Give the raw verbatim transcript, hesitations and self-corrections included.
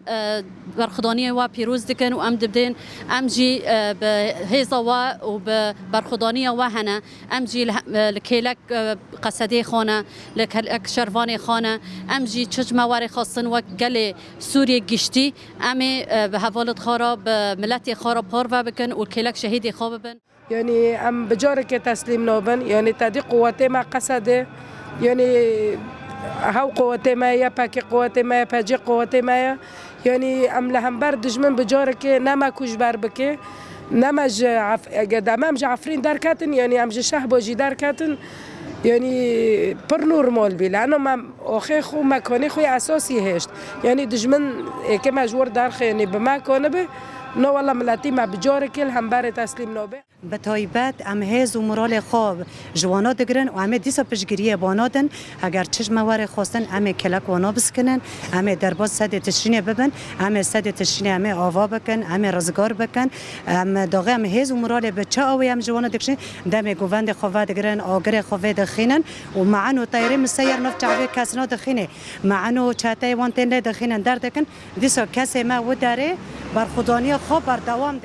E, berxwedaniyê we pîroz dikin û em dibên em jî, e, bi hêza we û bi berxwedaniya we hene. Em jî li he-, e, li kêlek, e, Qesedê xwe ne, li kêlek Şervanê xwe ne. Em jî çi ji me were xwestin wek gelê Sûriyê giştî, em ê, e, bi hevalêt xwe re, bi miletê xwe re parve bikin û kêlek şehîdê xwe bibin. Yanî em bi carekê teslîm nabin. Yanî tedî quwetê me Qesedê. Yanî hew quwetê me ye, Y P G quwetê me ye, Y P G quwetê me ye. Yanî em li hember dijmin bi carekê ne me ku ji ber bike, ne me ji Ef-, eger dema em ji Efrîn derketin, yanî em ji Şehbo jî derketin, yanî pir normal bî. Lano me oxê xwe, mekanê xwe esasî hêşt. Yanî dijmin êkê me ji wir derxe, yanî bi me kanibe, no wela miletî me bi carekê li hemberê teslîm nabe. Bi taybet em hêz û moralê xwe ji wana digirin û em ê dîsa piştgiriyê wana din. Eger çi ji me were xwestin, em ê kêlek wana biskinin, em ê derbas Sedê Tişrînê bibin, em ê Sedê Tişrînê em ê ava bikin, em ê rizgar bikin. Em daxê em hêz û moralê bi çi awê em ji wana dikişin, demê govendê xwe vedigirin, agirê xwe vê dixînin û me'en û teyrê miseyir nav çavê kesina dixînê, me'en û çeteyê wan tên lê dixînin, derdikin, dîsa kesê me wi derê berxwedaniya xwe berdewam dikin.